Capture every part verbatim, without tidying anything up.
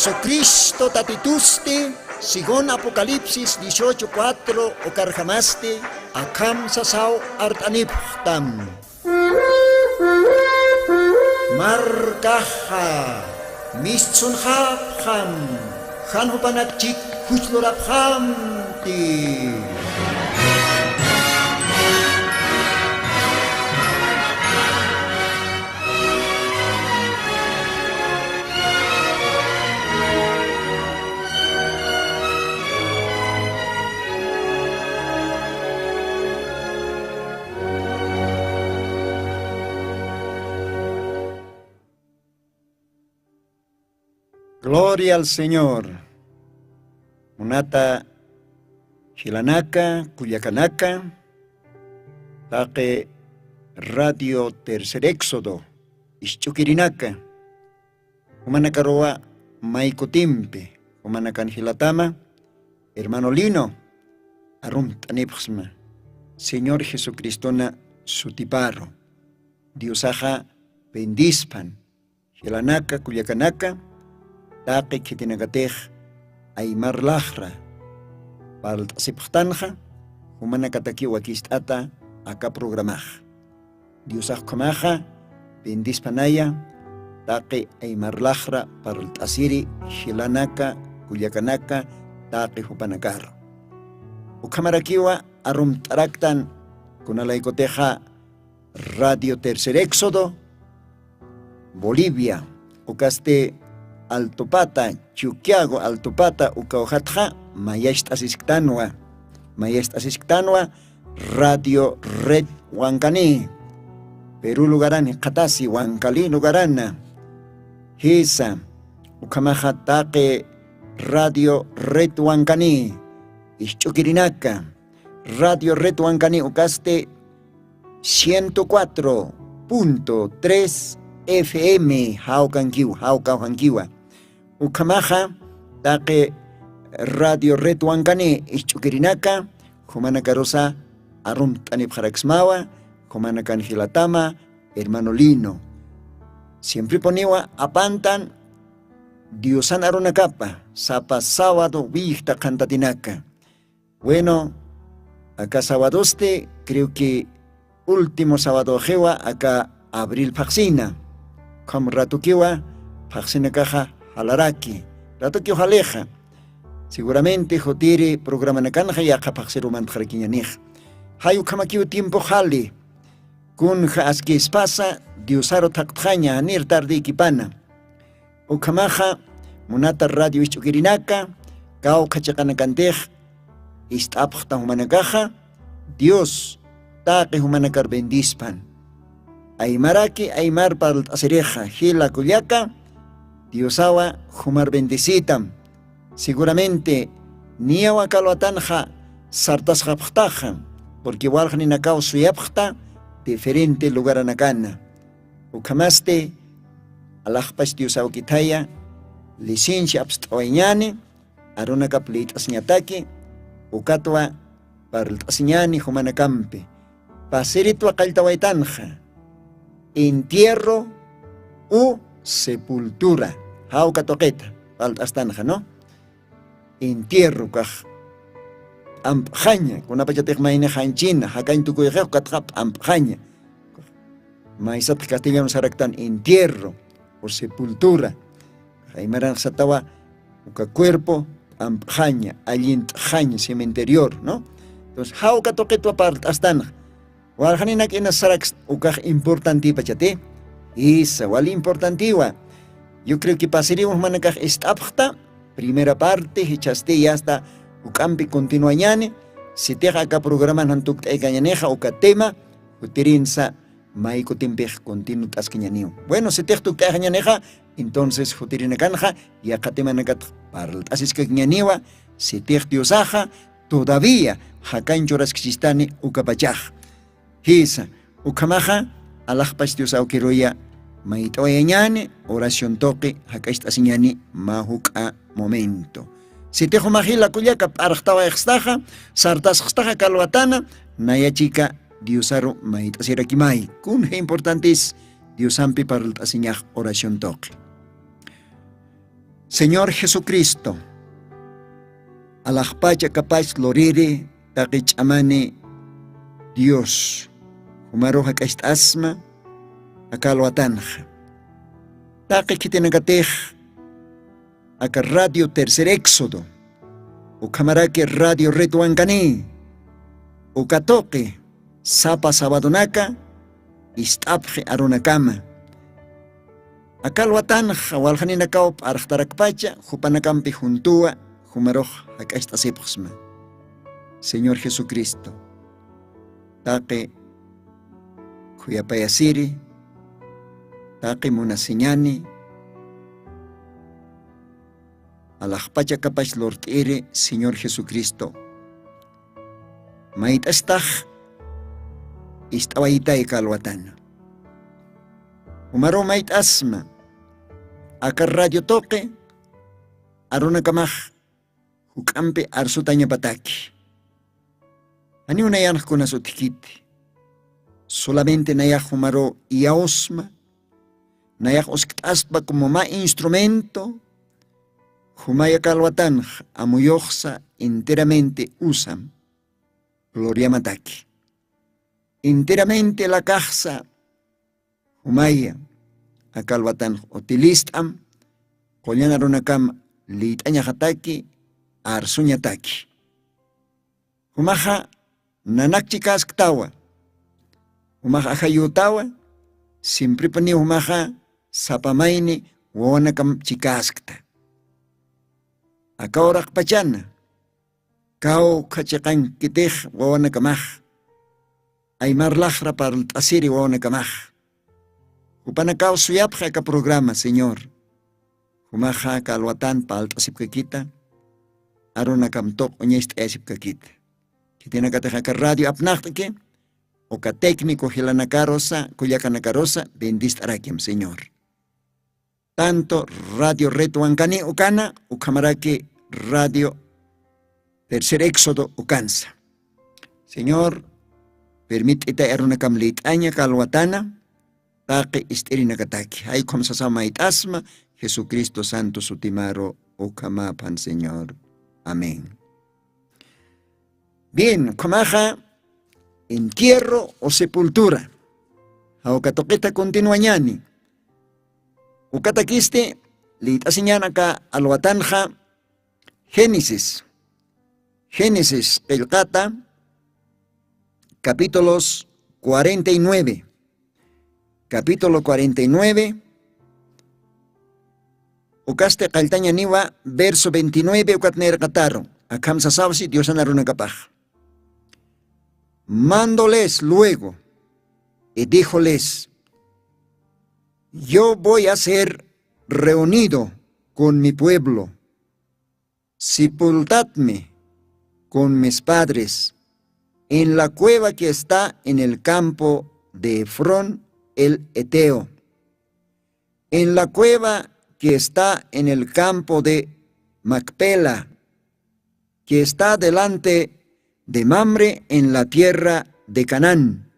Jesucristo Tatitusti, según Apocalipsis dieciocho cuatro ukarjamasti, akham sasaw art'anipxtam. Markaxa mistsunxapxam, jan jupanakchik juchlurapxamti. Gloria al Señor. Munata jilanaka, kullakanaka, taqi Radio Tercer Éxodo, isch'ukirinaka, jumanakaruwa may kutimpi, jumanakan jilatama, hermano Lino, arumt'anipxsma, Señor Jesucristona sutiparu. Diosaxa bendispan, jilanaka, kullakanaka, taqi khitinakatix aymar laxra parlt'asipxtanxa, jumanakatakiw wakist'ata aka programax. Diosax ukhamaxa bendispanaya, taqi aymar laxra parlt'asiri jilanaka, kullakanaka, taqi jupanakaru. Ukhamarakiwa arumt'araktan kunalaykutixa Radio Tercer Éxodo, Bolivia, ukasti Altupata, Chuquiago Altupata, uka ujatxa mayacht'asisktanwa, mayacht'asisktanwa Radio Red Wankani, Perú lugarani, qhatasi Wankali lugarana. Jisa, ukhamaxa taqi Radio Red Wankani, isch'ukirinaka, Radio Red Wankani ukasti ciento cuatro punto tres F M jawkankiw, jawkawjankiwa. Ukhamaxa, taqi Radio Red Wankani isch'ukirinaka, jumanakarusa arumt'anipxaraksmawa, jumanakan jilatama, hermano Lino. Siemprepuniwa apantan Diosan arunakapa, sapa sábado willjta qhantatinaka. Bueno, aka sabadosti, creo que último sabadoxiwa aka abril phaxsina. Ukham ratukiwa phaxsinakaxa jalaraki. Ratukiw jalixa. Seguramente jutiri programanakanxa yaqha phaxsiru mantxarakiñanix. Jay ukhamakiw tiempo jali. Kunja askispasa Diosaru thaqtxaña, janir tardïkipana. Ukhamaxa, munata radio isch'ukirinaka, kawkha chiqanakantix ist'apxta jumanakaxa, Dios taqi jumanakar bendispan. Aymaraki, aymar parlt'asirixa, jila kullaka, Diosawa jumar bendisitam. Seguramente, niyaw aka alwatanxa sartasxapxtaxa, porque walja ninakaw suyapxta diferente lugaranakana. Ukhamasti, alaxpach Dios awkithaya, licencia apst'awayañäni, arunakap liyt'asiñataki, ukatwa parlt'asiñäni jumanakampi. Pasiritwa qalltawaytanxa, entierro u sepultura. Jawka tuqita, parlt'astanxa, ¿no? Entierro ukax p'amp'xaña, kunapachatix mayni janchina, jakañ tukuyxix ukatxa p'amp'xaña. Maysatx castellano saraktan entierro o sepultura. Aymaranx satawa uka cuerpo p'amp'xaña, allint'xaña, cementerior, ¿no? Entonces, jawka tuqitwa parlt'astanxa. Walja ninak inas saraks ukax importantipachati. Isa, wali importantiwa. Yo creo que pasiriw jumanakax ist'apxta, primera parte, jichhasti yasta juk'ampi continuañäni, sitix aka programan jan tukt'aykañänixa uka tema, jutirinsa may kutimpix continuaskañäniw. Bueno, sitix tukt'ayxañänixa, entonces jutirinakanxa yaqha temanakat parlt'asiskakiñäniwa, sitix Diosaxa todavía jakañ churaskchistani ukapachax. Jisa, ukhamaxa, alaxpach Dios awkiruya mayt'awayañäni, oración tuqi jak'acht'asiñäni mä juk'a momento. Sitix juma jila kullaka p'arxtawayxstaxa, sartasxstaxa aka alwatana, naya chika Diosaru mayt'asirakimay. Kunja importantis Diosampi parlt'asiñax oración tuqi. Señor Jesucristo, alaxpacha kapach luriri taqi ch'amani Dios, jumaru jak'acht'asma aka alwatanxa. Taqi khitinakatix aka Radio Tercer Éxodo, ukhamaraki Radio Retuwankani, uka tuqi sapa sabadonaka ist'apxi arunakama. Aka alwatanxa waljaninakaw p'arxtarakpacha jupanakampi juntuwa jumarux jak'acht'asipxsma. Señor Jesucristo, taqi khuyapayasiri, taqi munasiñani, alaxpacha kapach lurt'iri Señor Jesucristo, mayt'astax ist'awaytay aka alwatana. Jumaru mayt'asma aka radio tuqi arunakamax juk'ampi arsutañapataki. Janiw nayanx kunas utjkiti. Solamente nayax jumaru iyawsma, nayax uskt'aspa como mä instrumento, jumaya aka alwatanx amuyuxsa enteramente usam. Gloriamataki. Enteramente lakaxsa jumaya aka alwatanx utilist'am, qullan arunakam liyt'añaxataki, arsuñataki. Jumaxa nanak chikasktawa, jumax ajayütawa, siemprepaniw jumaxa sapa mayni wawanakam chikaskta. Aka uraqpachana kawkha chiqankitix wawanakamax, aymar laxra parlt'asiri wawanakamax. Jupanakaw suyapxi aka programa, Señor. Jumaxa aka alwatan parlt'asipkakita, arunakam tuq uñacht'ayasipkakita. Khitinakatix aka radio apnaqt'ki, uka técnico jilanakarusa, kullakanakarusa, bendist'arakim, Señor. Tanto Radio Red Wankani ukana, ukhamaraki Radio Tercer Éxodo ukansa. Señor, permit'itay arunakam liyt'aña aka alwatana, taqi ist'irinakataki. Jaykhum sasa mayt'asma, Jesucristo santo sutimaru ukhamaphan, Señor. Amén. Bien, ukhamaxa entierro o sepultura. Jawka tuqita continuañani. Ukatakisti liyt'asiñan aka alwatanxa Génesis. Génesis qillqata, capítulos cuarenta y nueve. Capítulo cuarenta y nueve. Ukasti qalltañaniwa verso veintinueve ukat nirqataru. Akham sasawsi Diosan arunakapax. Mandóles luego, y díjoles: "Yo voy a ser reunido con mi pueblo. Sepultadme con mis padres en la cueva que está en el campo de Efrón el Eteo, en la cueva que está en el campo de Macpela, que está delante de Mamre en la tierra de Canaán,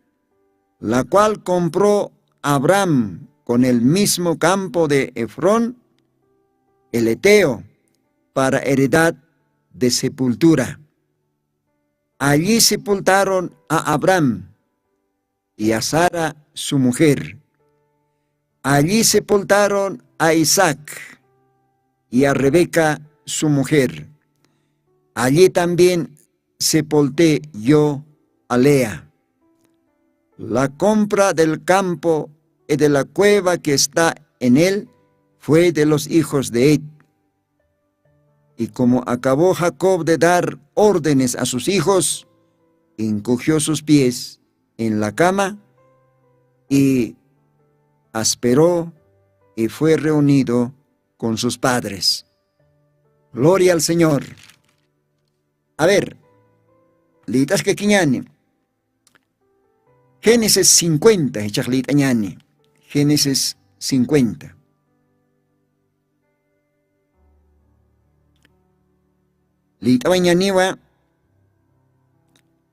la cual compró Abraham con el mismo campo de Efrón el Eteo para heredad de sepultura". Allí sepultaron a Abraham y a Sara su mujer. Allí sepultaron a Isaac y a Rebeca su mujer. Allí también sepulté yo a Lea. La compra del campo y de la cueva que está en él fue de los hijos de Ed. Y como acabó Jacob de dar órdenes a sus hijos, encogió sus pies en la cama y aspiró y fue reunido con sus padres. Gloria al Señor. A ver, liyt'askakiñani. Génesis cincuenta, jichhax liyt'añani. Génesis cincuenta. Liyt'awañaniwa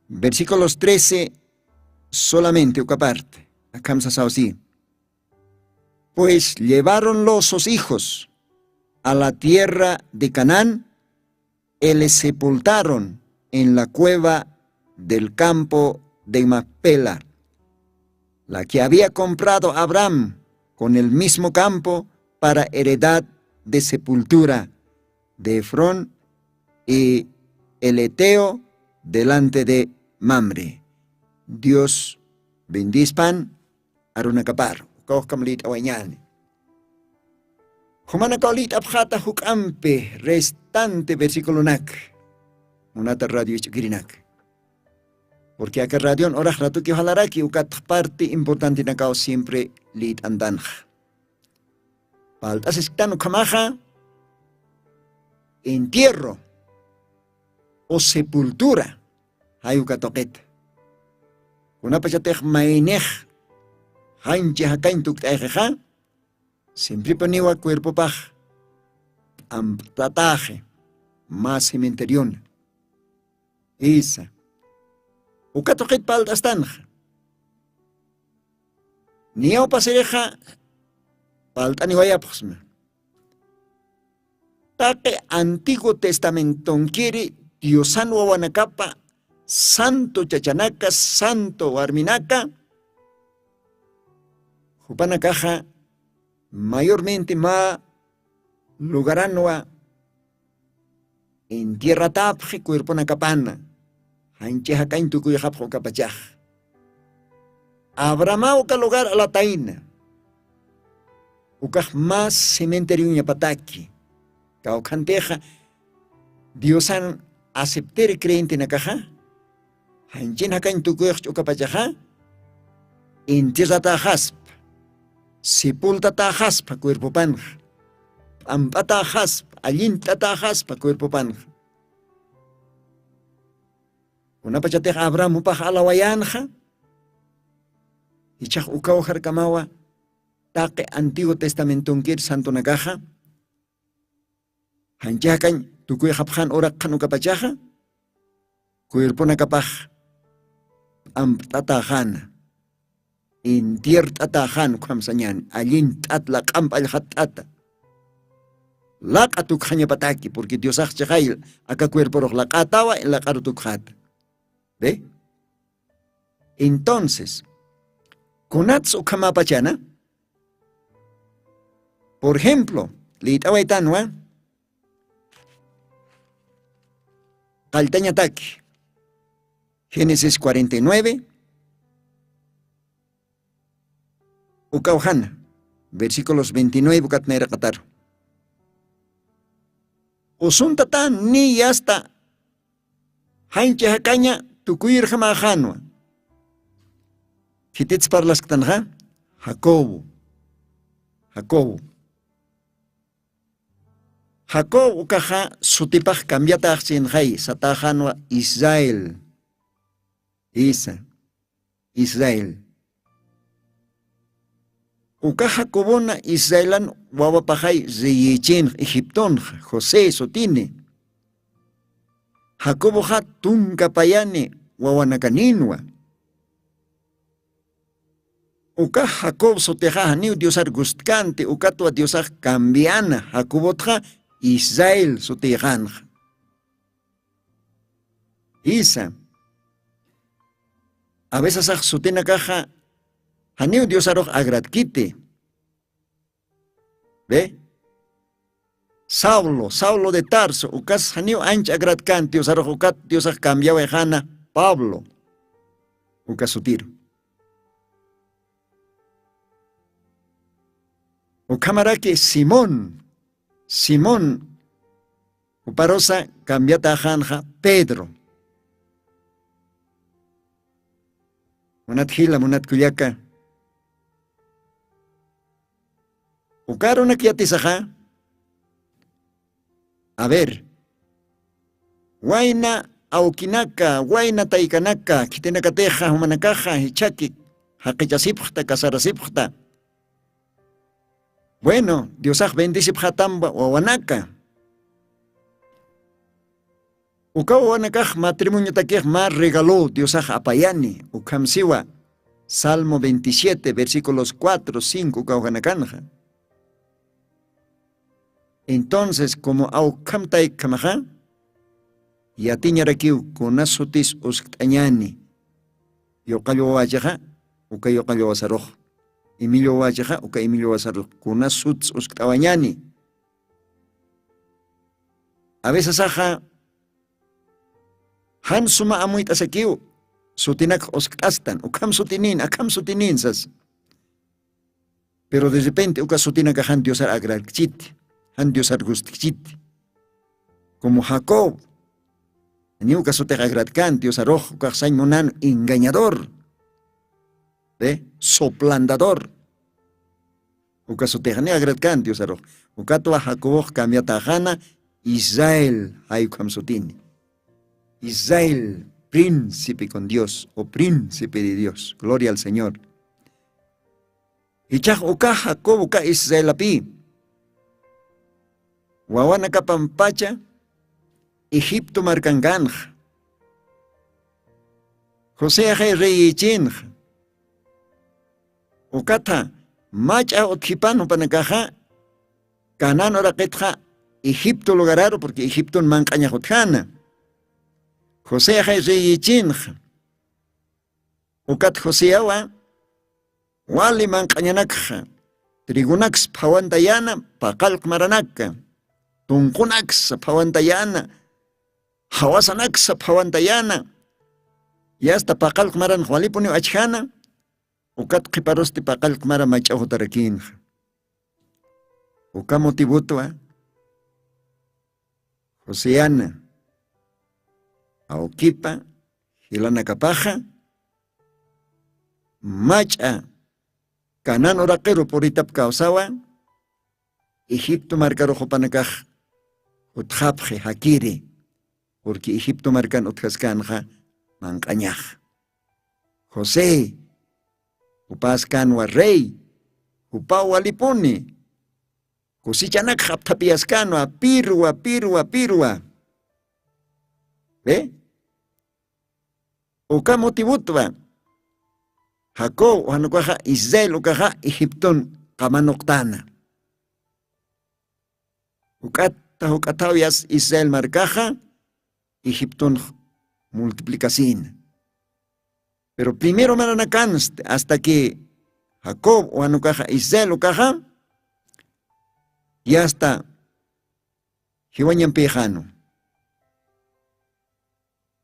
versículos trece solamente, uka parte. Akham sasaw si. Pues lleváronlo sus hijos, a la tierra de Canaán, y le sepultaron en la cueva del campo de Macpela, la que había comprado Abraham con el mismo campo para heredad de sepultura de Efrón y el Eteo delante de Mamre. Dios bendispan arunakapar, ukaw kamlit'awañani. Jumanakaw lit'apxata juk'ampi restante versiculonak, munata radio ich'ukirinak. Porque aka radion urax ratuki jalaraki ukat parte importantenakaw siempre lit'antanxa. Palt'asisktan ukhamaxa entierro o sepultura. Jay uka tuqita. Kunapachatix maynix janchi jakañ tukt'ayxixa, simpripuniwa cuerpopax p'amptataxi mä cementeriona. Isa, uka tuqit palt'astanxa. Niyaw pasirixa palt'aniwayapxsma. Taqi antiguo testamentonkiri diosan wawanakapa santo chachanaka, santo warminaka, jupanakaxa mayormente mä lugaranwa entierratapxi cuerponakapana. Janchi jakañ tukuyxapxi ukapachax. Abrahama uka lugar alatayna. Ukax mä cementerioñapataki. Kawkhantixa diosan aceptiri creyentenakaxa, janchin jakañ tukuyxch ukapachaxa, entierrataxaspa, sepultataxaspa cuerpopanxa, p'amp'ataxaspa, allint'ataxaspa cuerpopanxa. Kunapachatix abraham jupax alawayanxa, ichax ukaw jarkamawa taqi antiguo testamentonkir santonakaxa, janchi jakañ tukuyxapxan uraqxan ukapachaxa, cuerponakapax p'ampt'ataxana, entiert'ataxan ukham sañani, allint'at laq'amp allxatt'ata. Laq'a tukxañapataki porque diosax chixayl aka cuerporux laq'atawa, laq'aru tukxata. Ve? Entonces, kunats ukhamapachana? Por ejemplo, lït'awaytanwa qalltañataki, génesis cuarenta y nueve, ukawjana, versículos veintinueve ukatnayraqataru. Usuntatan ni yasta janchi jakaña tukuyirjamaxanwa. Khitits parlasktanxa? Jacobo. Jacobo. Jacob ukaxa sutipax cambiataxchinxay sataxanwa israel. Isa, israel. Uka jacobona israelan wawapaxay reyichinx egiptonxa josé sutini. Jacoboxa tunka payani wawanakaninwa. Uka jacob sutixa janiw diosar gustkanti ukatwa diosax cambiana jacobotxa israel sutixanxa. Isa, avesasax sutinakaxa janiw diosarux agratkiti. Ve? Saulo saulo de tarso ukas janiw ancha agratkan diosarux ukat diosax cambiawayxana pablo. Uka sutiru. Ukhamaraki simón. Simón uparusa cambiataxanxa pedro. Munat jila munat kullaka. Ukarunak yatisaxa. A ver, wayna awkinaka wayna taykanaka khitinakatixa jumanakaxa jichhaki jaqichisipxta casarasipxta. Bueno, diosax bendisipxatamba wawanaka. Uka wawanakax matrimoniotakix mä regaló diosax apayani ukhamsiwa. Salmo veintisiete versículos cuatro cinco ukawjanakanxa. Entonces como awkham taykhamaxa yatiñarakiw kuna sutis uskt'añani. Yuqallwawachixa uka yuqallwawasarux, imillwawachixa uka imillwawasarux kuna sutis uskt'awañani. Aveces axa jan suma amuyt'asakiw sutinak uskt'astan ukham sutinin akham sutinin sas. Pero de repente uka sutinakaxan diosar agratkchiti, jan diosar gustkchiti. Como jacob, ni uka sutix agratkan diosarux ukaxsañ munan engañador, suplandador. Uka sutixni agratkan diosarux. Ukatwa jacobux cambiataxana israel jaykham sutini. Israel, príncipe con dios o príncipe de dios gloria al señor. Ichax uka jacob uka israelapï wawanakapampacha egipto markankanxa. José axay reyichinxa ukatha mach'a utkhipan jupanakaxa kanan uraqitxa egipto lugararu purqui egipton manq'añax utkhana. José axay reyichinxa ukat joseawa wali manq'añanakxa trigonaksa phawantayana paqallq maranaka tunqunaksa phawantayana jawasanaksa phawantayana. Yasta paqallq maranx walipuniw achjana ukat qhiparusti paqallq mara mach'aw jutarakinxa. Uka motivotwa joseana awkipa jilanakapaxa mach'a kanan uraqiru puritap kawsawa egipto markaruxupanakax jutxapxi jakiri. Purqui egipto markan utjaskanxa manq'añax josé jupas kanwa rey jupaw walipuni kusichanakxa apthapiyaskanwa pirwa pirwa pirwa. Ve uka motivotwa jacob ujanukaxa israel ukaxa egipton qamanuqtana. Juk'ata juk'athaw yas israel markaxa egiptonx multiplicasina. Pero primero maranakansti asta que jacob ujanukaxa israel ukaxa yasta jiwañampixanu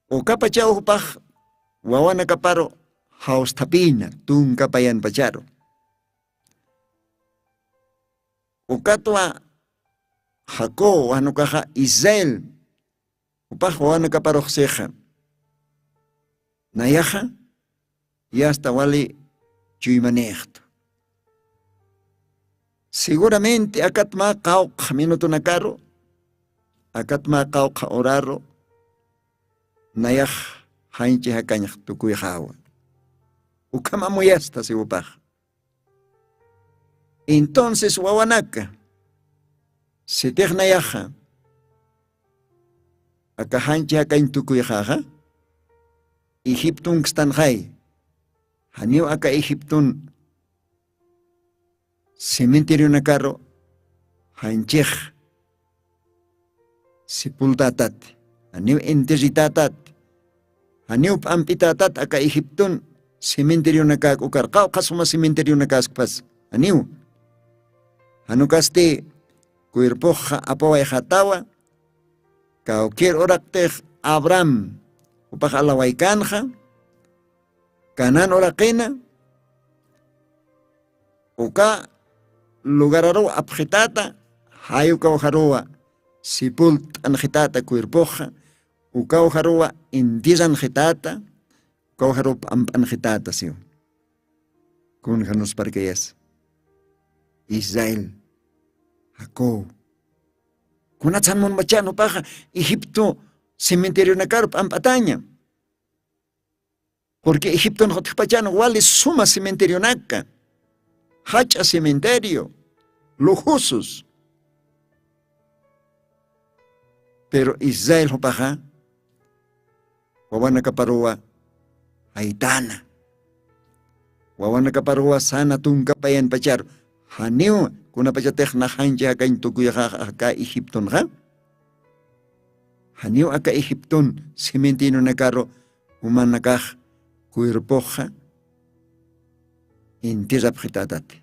ukapachaw jupax wawanakaparu jawsthapina tunka payanpacharu. Ukatwa jacob wanukaxa israel jupax wawanakaparuxsixa nayaxa yasta wali chuymanixtu. Seguramente akatma qawqha minutunakaru akatma qawqha uraru nayax janchi jakañx tukuyxawa. Ukham amuyasta siwupax. Entonces wawanaka sitix nayaxa aka janchi jakañ tukuyxaxa egiptonkistanxay janiw aka egipton cementerionakaru janchix sipultatat janiw enterritatat janiw p'amp'itatat aka egipton cementerionakak ukar qawqha suma cementerionakaskpas janiw. Janukasti cuerpoxxa apawayxatawa kawkir uraqtix abraham jupax alawaykanxa kanan uraqina uka lugararuw apxitata jay uka ujaruwa sipult'anxitata cuerpoxa uka ujaruwa intiranxitata uka ujaruw p'amp'anxitata siw. Kun janusparkayas israel jacob kunatsan munpachan jupaxa egipto cementerionakaru p'amp'ataña. Porque egipton jutjpachan wali suma cementerionaka jach'a cementerio lujosos. Pero israel jupaxa wawanakaparuwa jaytana wawanakaparuwa sana tunka payanpacharu Janiw kunapachatix naxanchi jakañ tukuyxax aka egiptonxa. Janiw aka egipton cementinunakaru jumanakax cuerpoxxa intirrapxitatati.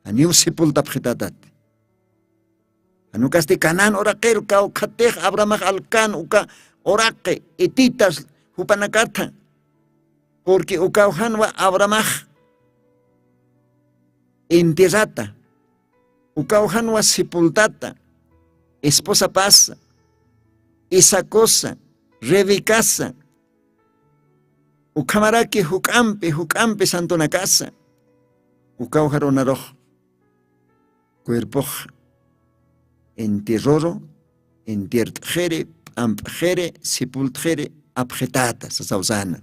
Janiw sepultapxitatati. Janukasti kanan uraqir kawkhatix abramax alkan uka uraqi ititas jupanakatha. Purqui ukawjanwa abramax intirrata. Ukawjanwa sepultata. Esposapasa, isacosa, rebecasa, ukhamaraki juk'ampi juk'ampi santunakasa. Ukawjarunarux cuerpox entierroro entiert'xiri p'amp'xiri sepultxiri apxitata sasawsana.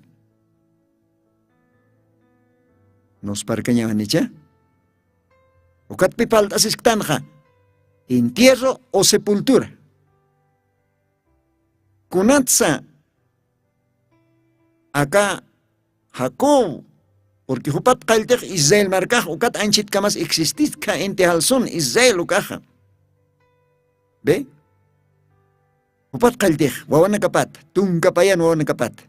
Nusparkañawanicha ukatpi palt'asisktanxa entierro o sepultura. Kunatsa aka jacob purqui jupat qalltix israel markax ukat anchitkamas existitkha inti jalsun israel ukaxa. Be jupat qalltix wawanakapata tunkapayan wawanakapata.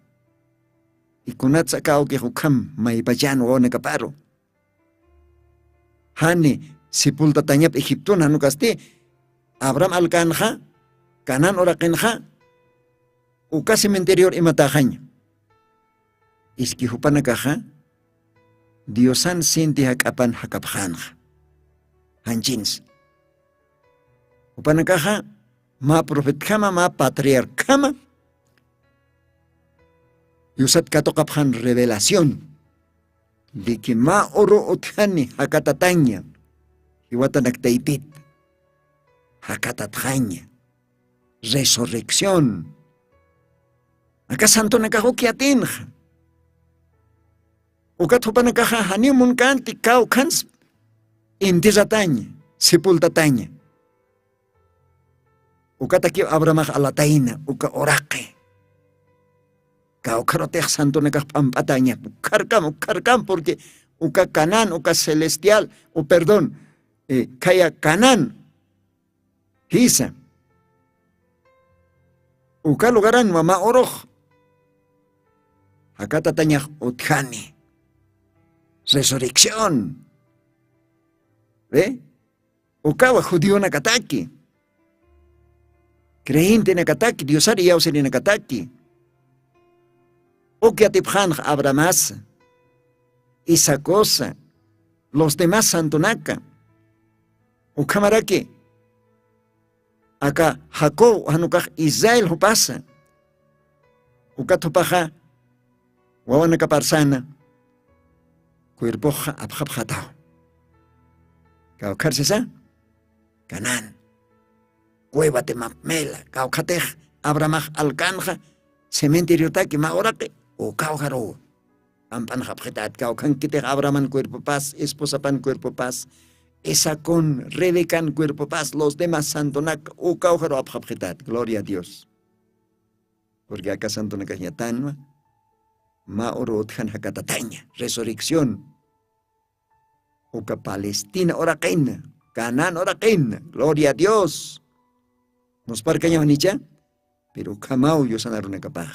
Ikunatsa aka awkix ukham maypachan wawanakaparu jani sepultatañap egiptun janukasti abraham alkanxa kanan uraqinxa uka cementerior imataxaña. Iski jupanakaxa diosan sinti jak'apan jakapxanxa janchinsa. Jupanakaxa mä profetkhama mä patriarkhama diosat katuqapxan revelación de que mä uru utjani jakatataña jiwatanaktaypit jakatatxaña resurrección. Aka santunakax ukiatinxa ukat jupanakaxa janiw munkanti kawkhans intirrataña sepultataña. Ukatakiw abrahamax alatayna uka uraqi kawkharutix santunakax p'amp'ataña. Ukharkam ukharkam purqui uka canan uka celestial u perdón khaya canan jisa uka lugaran mama urux jakatatañax utjani resurrección. Be ukawa judionakataki creyentenakataki diosar iyawsirinakataki ukyatipxanx abrahamasa isacosa los demás santunaka ukhamaraki aka jacob janukax israel jupasa ukat jupaxa wawanakaparsana cuerpoxa apxapxataw. Kawkharsisa canan cueva de macpela kawkhatix abrahamax alkanxa cementeriotaki mä uraqi ukawjaruwa p'amp'anxapxitat kawkhankitix abrahaman cuerpopas esposapan cuerpopas isacon rebecan cuerpopas los demás santunaka ukawjaruw apxapxitat gloria a dios. Purqui aka santunakaxñatanwa mä uru utjan jakatataña resurrección uka palestina uraqina canan uraqina gloria a dios. Nusparkañawanicha pero ukhamaw yusanarunakapax.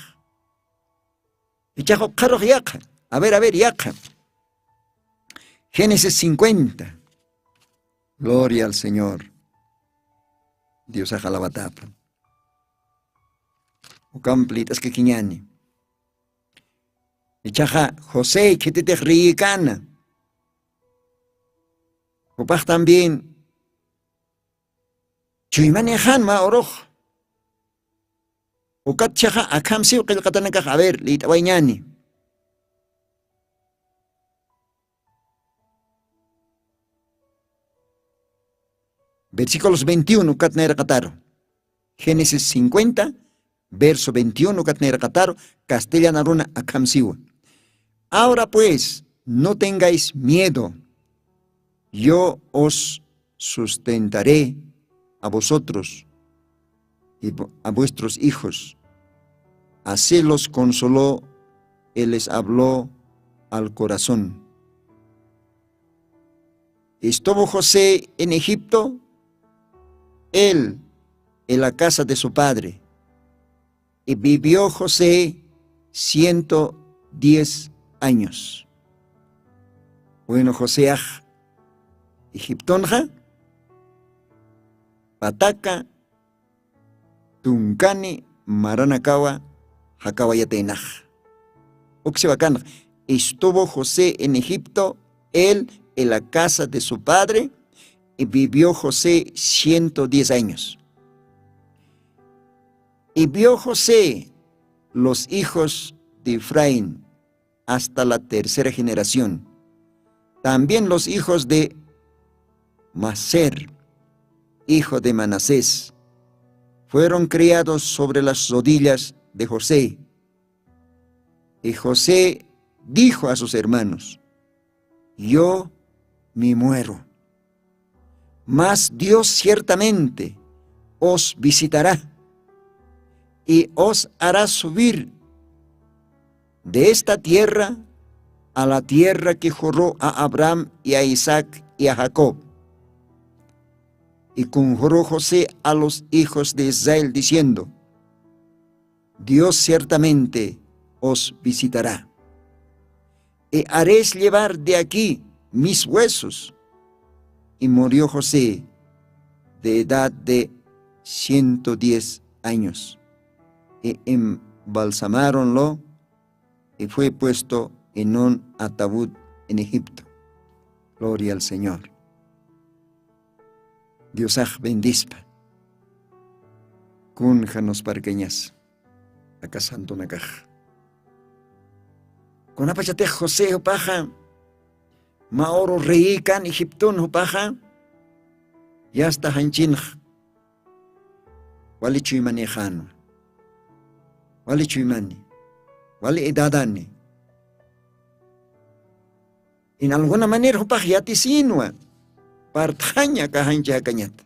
Ichax ukxarux yaqha a ver a ver yaqha génesis cincuenta. Gloria al señor. Diosax alawatapa ukamp lït'askakiñani. Ichaxa josé khititix riyikana jupax también chuymanixan mä urux ukat chaxa akham siw qillqatanakax a ver lït'awayñani. Versículos veintiuno ukat nayraqataru génesis cincuenta verso veintiuno ukat nayraqataru castellana runa akham siwa. Ahora pues no tengáis miedo. Yo os sustentaré a vosotros y a vuestros hijos. Así los consoló y les habló al corazón. Estuvo José en Egipto, él, en la casa de su padre, y vivió José ciento diez años. Bueno, Joseax Egiptonxa pataka tunkani maranakawa jakawayataynax. Uksiwakanx: estuvo José en Egipto, él, en la casa de su padre, y vivió José ciento diez años. Y vio José los hijos de Efraín hasta la tercera generación. También los hijos de Maser, hijo de Manasés, fueron criados sobre las rodillas de José. Y José dijo a sus hermanos: yo me muero, mas Dios ciertamente os visitará y os hará subir de esta tierra a la tierra que juró a Abraham y a Isaac y a Jacob. Y conjuró José a los hijos de Israel, diciendo: Dios ciertamente os visitará, y haréis llevar de aquí mis huesos. Y murió José de edad de ciento diez años, y embalsamáronlo, y fue puesto en un ataúd en Egipto. Gloria al Señor. Diosax bendispa. Kunja nusparkañas aka santonakax. Kunapachatix José jupaxa mä uru rey kan Egipton jupaxa, yasta janchinx wali chuymanixänwa, wali chuymani, wali edadani. En alguna manera jupax yatisïnwa, partxaña aka janchi jakañat.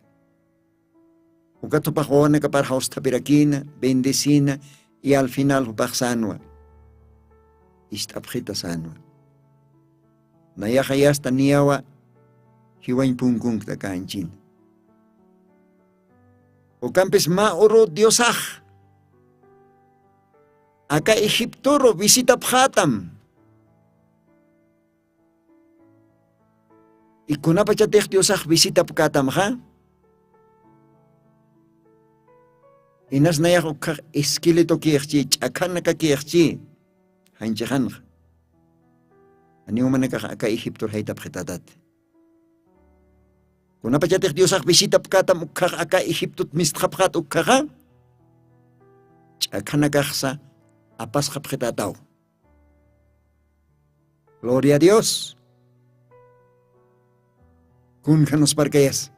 Ukat jupax wawanakapar jawsthapirakïna, bendecïna, y al final jupax sänwa, ist'apxita sänwa. Nayaxa yasta niyawa jiwañ punkunkta aka janchina. Ukampis mä uru Diosax aka Egiptoru visitapxätam. Y kunapachatix Diosax visitapkätamxa, inas nayax ukkhax esqueleto kïxchi, ch'akhanaka kïxchi, janchixanxa. Janiw manakax aka Egiptor jaytapxitätati. Kunapachatix Diosax visitapkätam ukkhax aka Egiptot mistxapxät ukkhaxa, ch'akhanakaxsa apasxapxitätaw. Gloria a Dios. Kunja nusparkayas.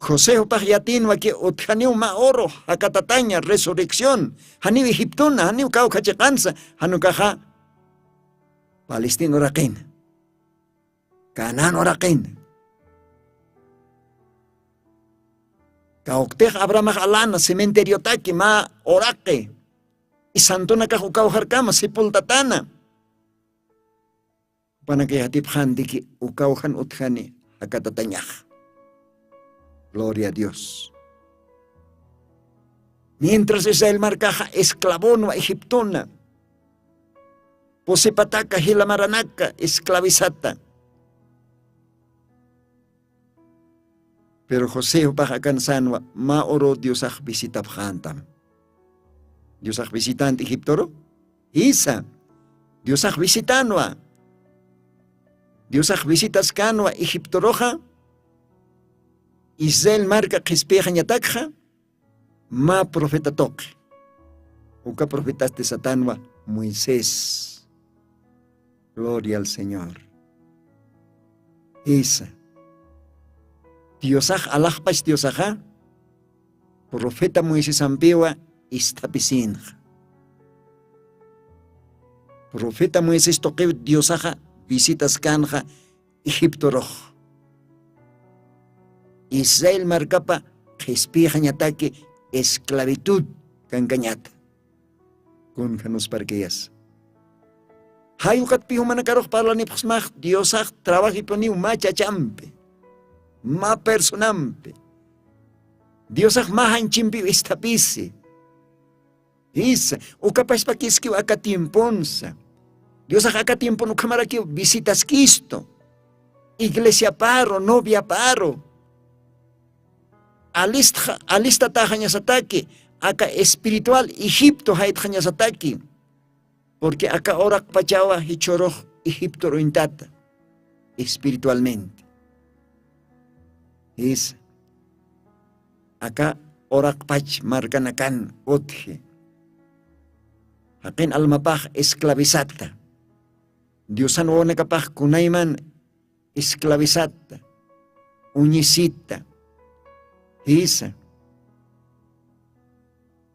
José jupax yatinwa ki utjaniw mä uru jakatataña, resurrección, janiw Egiptuna, janiw kawkha chiqansa, jan ukaxa Palestina uraqina, Canaán uraqina. Kawktix Abrahamax alana cementeriotaki mä uraqi, y santonakax ukawjarkama sepultatana. Jupanakay jatipxantiki ukaw jan utjani jakatatañax. Gloria a Dios. Mientras Israel markaxa esclavonwa Egiptona, pusipataka jila maranaka esclavizata. Pero José jupax akan sänwa, mä uru Diosax visitapxäntam. Diosax visitänti Egiptoru? Jisa. Diosax visitänwa. Diosax visitaskänwa Egiptoruxa. Israel marka qhispiyxañatakxa mä profeta tuqi. Uka profetasti satänwa Moisés. Gloria al Señor. Jisa. Diosax alaxpach Diosaxa profeta Moisesampiwa isthapisinxa. Profeta Moisés tuqiw Diosaxa visitaskanxa Egiptorux. Israel markapa qhispiyxañataki esclavitud kankañata. Kunja nusparkayas. Jay ukatpi jumanakarux parlanipxsmax diosax trabajipuniw mä chachampi, mä personampi, diosax mä janchimpiw isthapisi. Jisa, ukapaspakiskiw aka tiemponsa. Diosax aka tiempon ukhamarakiw visitaskistu, iglesiaparu noviaparu. Alistxa alistataxañasataki aka espiritual egipto jaytxañasataki. Purqui aka uraqpachawa jichhurux egiptor uñtata espiritualmente. Jisa, aka uraqpach markanakan utji, jaqin almapax esclavisata, diosan wawanakapax kunayman esclavisata, uñisita. Jisa,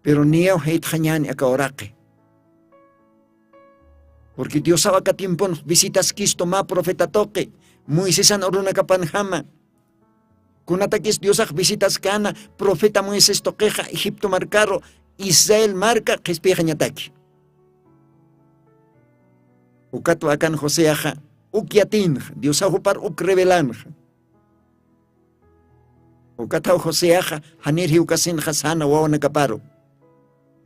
pero niyaw jaytxañani aka uraqi. Purqui diosaw aka tiempon visitaskistu mä profeta tuqi, moisesan urunakapanjama. Kunatakis diosax visitaskana profeta moisés tuqixa egipto markaru, israel marka qhispixañataki. Ukatwa akan joseaxa uk yatinxa diosaw jupar uk revelanxa. Ukathaw joseaxa janir jiwkasinxa sana wawanakaparu.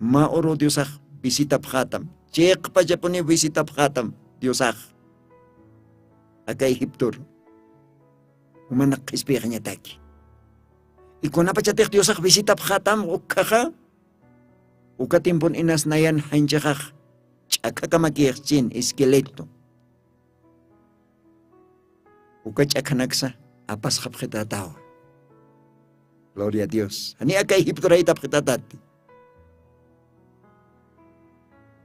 Mä uru diosax visitapxatam, chiqpachapuniw visitapxatam diosax aka egiptoru, jumanak qhispixañataki. Ikunapachatix diosax visitapxatam ukhaxa, uka tiempon inas nayan janchaxax ch'akhakamakixchin esqueleto. Uka ch'akhanaksa apasxapxitätawa. Gloria a dios, jani aka egiptoraytapxitätati.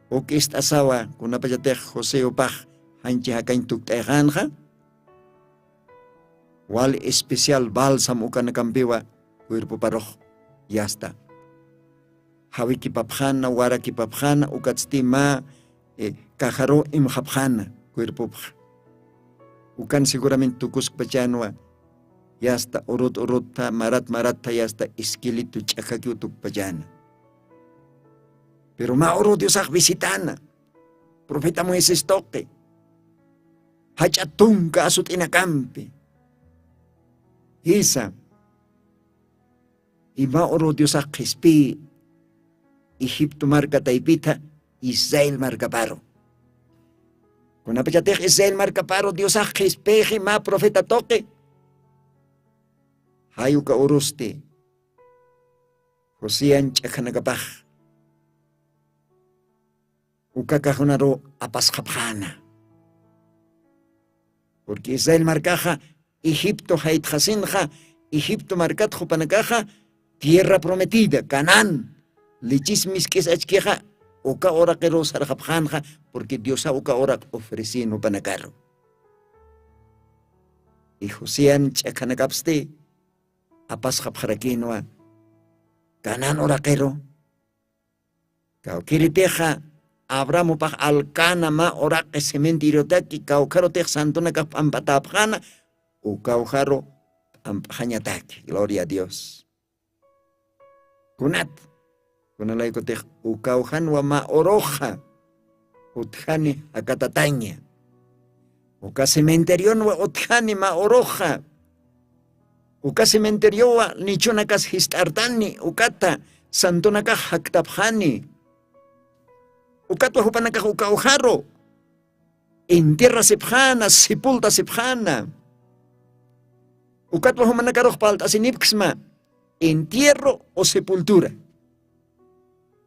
Uk ist'asawa kunapachatix josé upax janchi jakañ tukt'ayxanxa, wali especial balsam ukanakampiwa cuerpoparux yasta jawikipapxana warakipapxana ukatsti mä kajaru imxapxana cuerpopxa. Ukan segurament tukuskpachanwa yasta urut urutta marat maratta yasta esqueleto ch'akhakiw tukpachana. Pero mä uru diosax visitana profeta moisés tuqi, jach'a tunka asut'inakampi. Jisa, ima uru diosax qhispï egipto marka taypitha israel markaparu. Kunapachatix israel markaparu diosax qhispïxi mä profeta tuqi, jay uka urusti josian ch'akhanakapax uka kajunaru apasxapxäna. Purqui israel markaxa egipto jaytxasinxa, egipto markatxa jupanakaxa tierra prometida canaán, lichis misk'is achkixa uka uraqiruw sarxapxänxa. Purqui diosaw uka uraq ofresin jupanakaru. Ijosian ch'akhanakapsti apasxapxarakinwa canaán uraqiru. Kawkiritixa abrahamupax alkana mä uraqi cementeriotaki kawkharutix santunakax p'amp'atäpxana, ukawjaru p'amp'xañataki gloria a dios. Kunat kunalaykutix ukawjanwa mä uruxa utjani jakatataña. Uka cementerionwa utjani mä uruxa. Uka cementeriowa nichunakas jist'artani ukata santunakax jaktapxani. Ukatwa jupanakax ukawjaru entierrasipxana sepultasipxana. Ukatwa jumanakarux palt'asinipksma entierro o sepultura.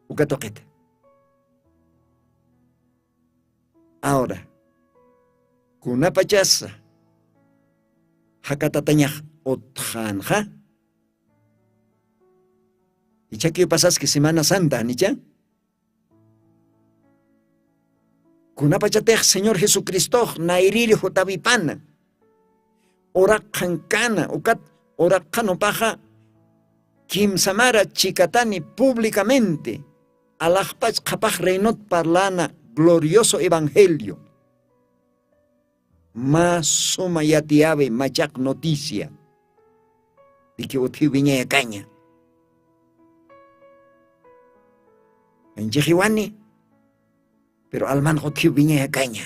Uka tuqita. Ahora kunapachasa jakatatañax utxänxa, ichakiw pasaski semana santa nicha? Kunapachatix señor jesucristox nayriri jutawipana uraqxankana ukat uraqxanupaxa kimsamara chikatani publicamente alaxpach qhapax reinot parlana glorioso evangelio. Mä suma yatiyawi machaq noticia diki utjiw wiñayakaña. Anchixiwani Pero almanxa utjiw wiñayakaña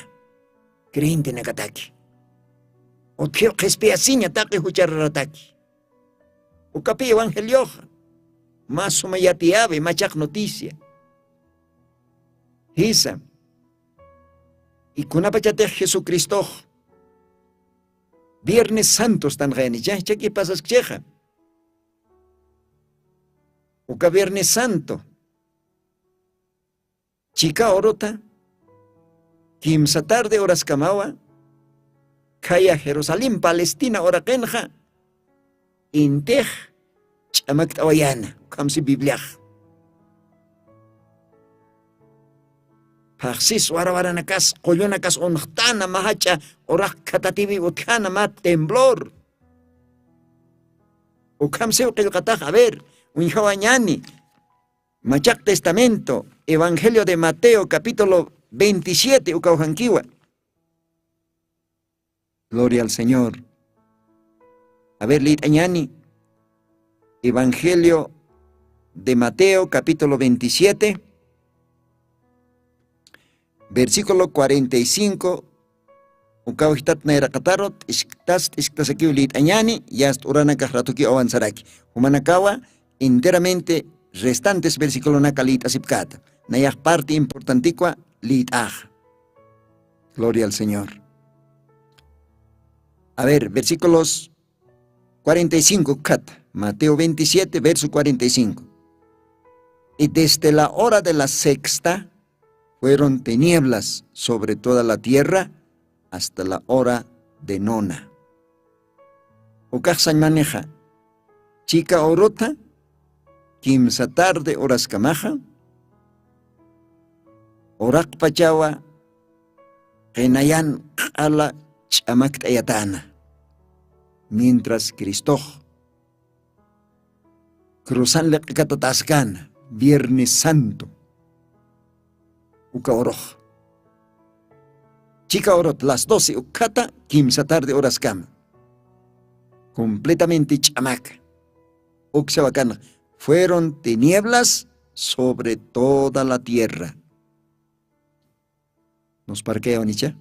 creyentenakataki. Utjiw qhispiyasiña taqi juchararataki. Ukapi evangelioxa mä suma yatiyawi, mä chaq noticia. Jisa. Ikunapachatix jesucristox viernes santos tanqayanicha chaki pasaskchixa. Uka viernes santo chika uruta kimsa tarde horaskamawa khaya jerusalén palestina uraqinxa intix ch'amakt'awayana. Ukhamsi bibliax phaxsis warawaranakas qullunakas unxtana mä jach'a uraq khatatiwi utjana mä temblor. Ukhamsiw qillqatax a ver uñjawañani machaq testamento evangelio de mateo capítulo veintisiete ukawjankiwa. Gloria al señor. A ver lït'añani evangelio de mateo capítulo veintisiete versículo cuarenta y cinco. Ukawjitat nayraqataru t'ishktas t'ishktasakiw lït'añani yast uranakax ratukiw awanzaraki. Jumanakawa enteramente restantes versiculonaka lït'asipkäta. Nayax parti importantikwa lït'axa. Gloria al señor. A ver versículos cuarenta y cinco kata mateo veintisiete verso cuarenta y cinco. Y desde la hora de la sexta fueron tinieblas sobre toda la tierra hasta la hora de nona. Ukaxsañmanixa chika uruta kimsa tarde horaskamaxa uraqpachawa qinayan q'ala ch'amakt'ayatana. Mientras cristox cruzan liq'ikatatäskana viernes santo uka urux chika urut las doce ukkata kimsa tarde horaskama. Completamente ch'amaka uksawakan fueron tinieblas sobre toda la tierra. Nos parkayawanicha.